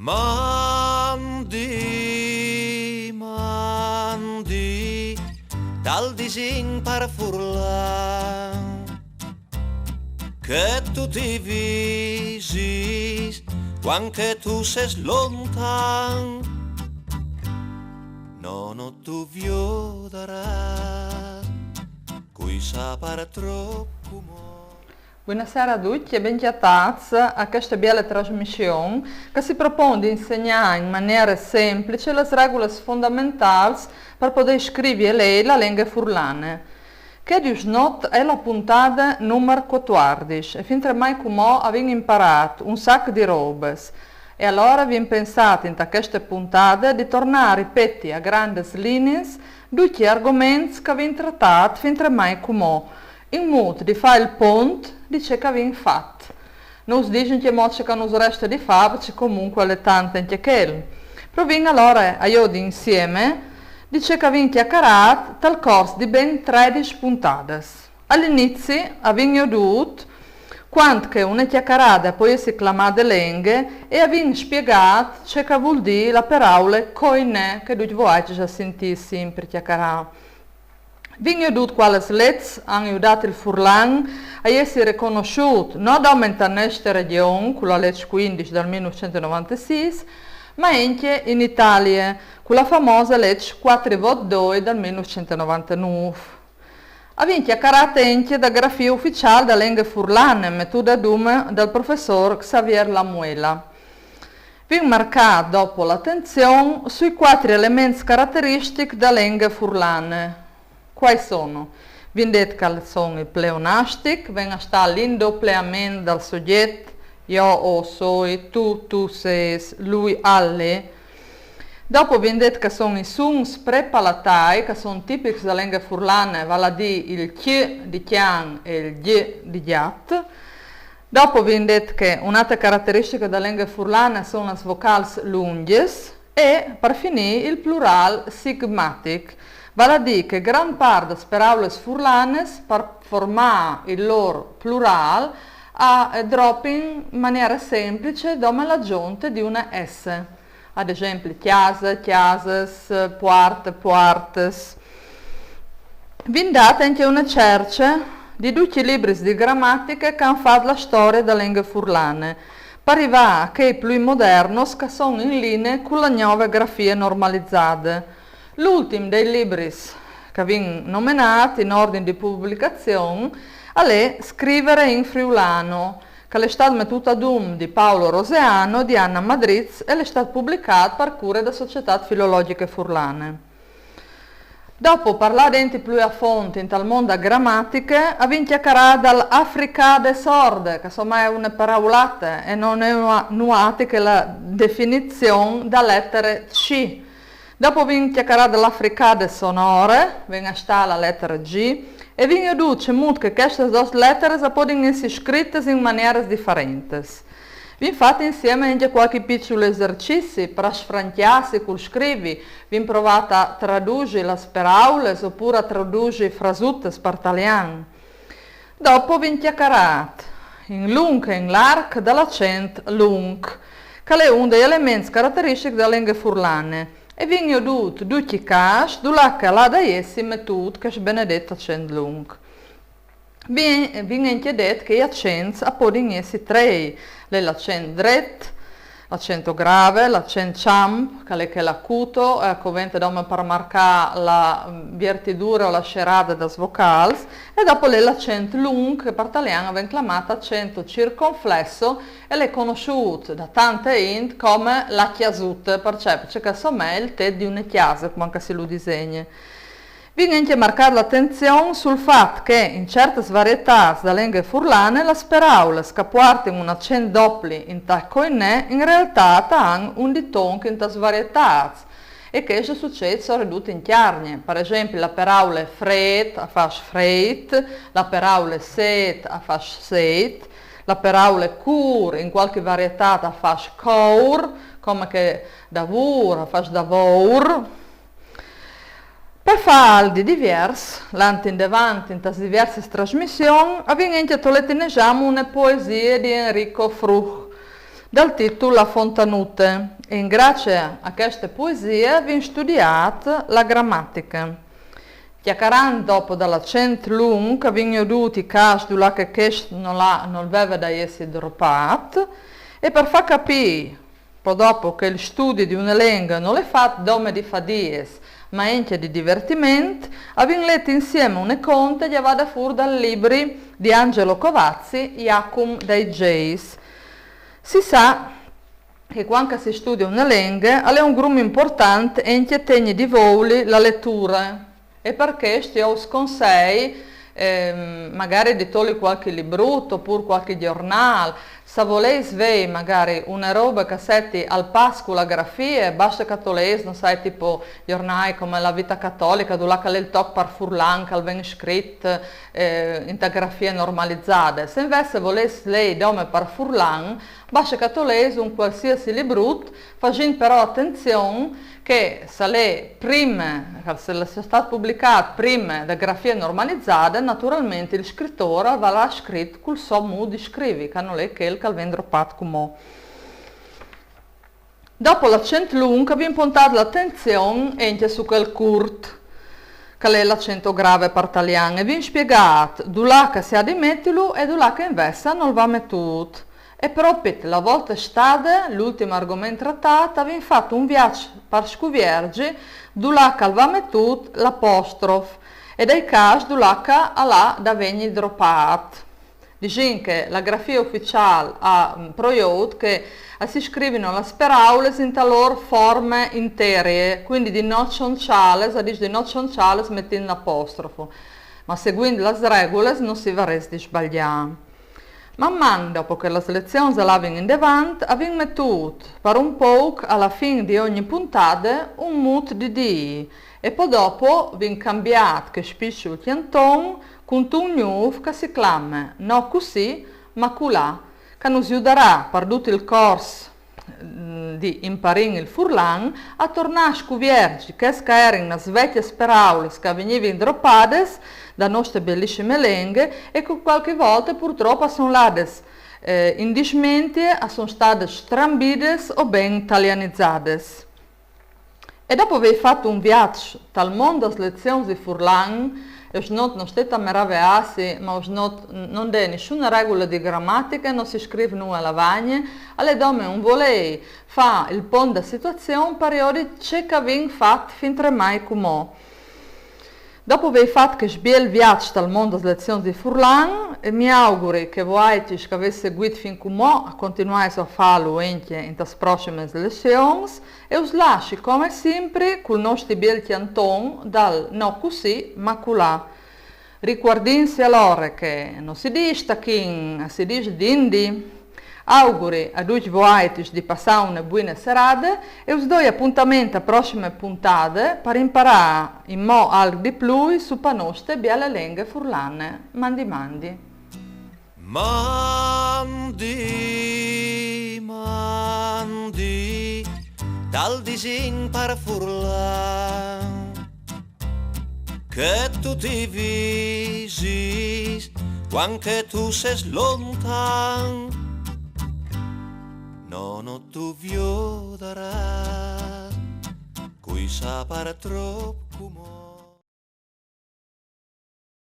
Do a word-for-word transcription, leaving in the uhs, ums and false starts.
Mandi, mandi, tal disin par furlan, che tu ti visis, quan che tu ses lontan, no, no tu viodaràs, cui sa par trop cumò. Buonasera a tutti e ben cjatâts a cheste biele trasmission che si propon di insegnâ in maniere semplice les regules fondamentâls par podê scrivi e lei la lenghe furlane. Chê di usnot e je la pontade numar cuatuardis e fintremai cumò o vin imparât un sac di robes. E alore o vin pensât inta cheste pontade di tornâ a ripeti a grandis liniis ducj i argoments che o vin tratât fintremai cumò, in mût di fâ il pont di ce che o vin fat. No us dîs in ce mût ce che nus reste di fâ, parcè che comunque al è tant ancje chel. Provìn alore a jodi insiemi di ce che o vin cjacarât tal cors di ben tredis pontadis. Al inizi o vin jodût cuant che une cjacarade e pol jessi clamade lenghe e o vin spiegât ce che e vûl dî la peraule coinè che ducj vualtris o sintîs simpri cjacarâ. O vin jodût cualis leçs a àn judât il furlan a jessi riconossût no dome inta nestre regjon, cu la leç cuindis dal mil nûfcent e novantesîs, ma ancje in Italie, cu la famose leç cuatri vot doi dal mil nûfcent e novantenûf. O vin cjacarât ancje de grafie uficiâl de lenghe furlane, metude a dome dal professôr Xavier Lamuela. O vin marcât dopo la atenzion sui cuatri elements carateristics de lenghe furlane. Cuâi sono? O vin det che a son il pleonastic, ven a stâ l'indopleament dal sogjet, jo o soi, tu, tu sês, lui al è. Dopo o vin det che a son i suns prepalatai, che a son tipics de lenghe furlane, vâl a dî il cj di cjan e il gj di gjat. Dopo o vin det che une altre carateristiche de lenghe furlane a son lis vocâls lungjis e, par finî, il plurâl sigmatic, vâl a dî che grant part des peraulis furlanis par formâ il lôr plurâl a, eh, dropin in maniere semplice dome la zonte di une s. Ad esempli, cjase, cjasis, puarte, puartis. O vin dât ancje une cerce di ducj i libris di gramatiche che a àn fat la storie de lenghe furlane, par rivâ a chei plui modernos che a son in linie cu la gnove grafie normalizade. L'ultin dai libris che o vin nomenât in ordin di publicazion al è Scrivere in friulano, che al è stât metût a dome di Paolo Roseano e di Anna Madriz e al è stât publicât par cure de Societât Filologjiche Furlane. Dopo, par lâ dentri plui a font intal mont de gramatiche, o vin cjacarât dal africade sorde, che insome e je une peraulate e no je nuie, nuie di plui che la definizion de letare C. Dopo o vin cjacarât de africade sonore, ven a stâ la letare G, e o vin jodût cemût che chestis dôs letaris a podin jessi scritis in manieris diferentis. O vin fat insiemi ancje cualchi piçul esercizi par sfrancjâsi cul scrivi, o vin provât a tradusi lis peraulis opûr a tradusi frasutis par talian. Dopo o vin cjacarât in lunc e in larc dal acent lunc, che al è un dai elements carateristics de lenghe furlane, e o vin jodût ducj i câs dulà che al à da jessi metût chest benedet acent lunc. O vin, o vin ancje det che i acents a podin jessi trei, al è l'acent dret, l'acent grave, l'acent champ, che al è chel acut, eh, che al ven dome par marcâ la, mm, viertidure o la sierade des vocâls, e dopo al è l'acent lunc, che par talian o ven clamât acento circonflesso, e al è conossût da tante int come la cjasute, parcè, parcè che al somee il tet di une cjase, cumò che si lu disegne. O vin ancje marcât la atenzion sul fat che in ciertis varietâts de lenghe furlane lis peraulis che a puartin un acent dopli intal coinè in realtât a àn un ditonc intas varietâts, e chest al sucêt soredut in Cjargne. Par esempli, la peraule frêt a fâs freit, la peraule sêt a fâs sêt, la peraule cûr in cualchi varietât a fâs cour, come che davôr a fâs davour. Par fâ alc di diviers, lant indevant intas diviersis trasmissions, o vin ancje tolût in esame une poesie di Enrico Fruch. Dal titul La fontanute, e in gracie a cheste puesie vin studiât la gramatiche. Cjacarant dopo dal acent lunc, a vin jodût i câs dulà che chest nol à, nol veve da jessi dropât, e par fâ capî po dopo che il studi di une lenghe nol è fat dome di fadies, ma encje di divertiment, a vin let insieme une conte gjavade fûr dal libri di Angelo Covazzi, Jacum dai Zeis. Si sa che cuant che si studia une lenghe, al è un grum impuartant encje tegni di vouli la leture. E par chest jo us consei, ehm, magari di toli cualchi librut, opûr cualchi gjornâl. Se o volês vei magari une robe che a seti al pas cu la grafie, baste che o lês, no sai, tipo gjornâi come La Vita Cattolica, dulà che al è il toc par furlan, che al ven scrit, eh, inte grafie normalizade. Se invezit o volês lei dome par furlan, baste che o lês un cualsiasi librut, fasint però atenzion che se al è prime, se al è stât publicât prime de grafie normalizade, naturalmentri il scritôr al varà scrit cul so mût di scrivi, che nol è chel che al ven dropât cumò. Dopo l'acent lunc, o vin pontât l'atenzion encje su chel curt, che al è l'acent grave par talian, e o vin spiegât dulà che si à di metilu e dulà che invezit nol va metût. E propit la volte stade, l'ultim argoment tratât, o vin fat un viaç par scuvierzi dulà che al va metût l'apostrof e dai câs dulà che al à da vegnî dropât. Disìn che la grafie uficiâl a, mm, proiôt che a si scrivino las peraulas inte lôr forme interie, cuindi di no cionciâlas, a dîs di no cionciâlas metint l'apostrofo. Ma seguint las regulas no si varès di sbaliâ. Man man, dopo che las lezions a lavin indevant, o vin metût par un pôc a la fin di ogni pontade un mût di dî, e po dopo o vin cambiât chest piçul cjanton cuntun gnûf che si clame no cussì, ma culà, che nus judarà par dut il cors, mm, di Imparìn il furlan a tornâ a scuvierzi chês che a jerin las vecjas peraulas che a vignivin dropadis da noste bielissime lenghe e che cualchi volte purtrop a son ladis, eh, in dismentie, a son stadis strambidis o ben talianizadis. E dopo vei fat un viaç tal mont das lezions di furlan, e us noti, no stait a meraveâsi, ma us noti, nol è nissune regule di gramatiche, no si scrîf nuie a lavagne, al è dome un volei fâ il pont da situazion par jodi ce che o vin fat fintremai cumò. Dopo vei fat chest biel viaç tal mont das lezions di furlan, e mi auguri che vuaitris che o vês seguît fin cumò a continuais a fâlu encje intas prossimas lezions, e us lassi come simpri cul nosti biel cjanton dal no cussì ma culà. Ricuardìnsi alore che no si dîs tachìn, a si dîs dindi. Auguri a ducj vuaitris di passâ une buine serade e us doi apontament a prossime pontade par imparâ inmò alc di plui su pe noste biele lenghe furlane. Mandi, mandi. Mandi, mandi, tal disìn par furlan, che tu ti visis cuant che tu sês lontan. No, no tu viodarâs, cui sa par trop cumò.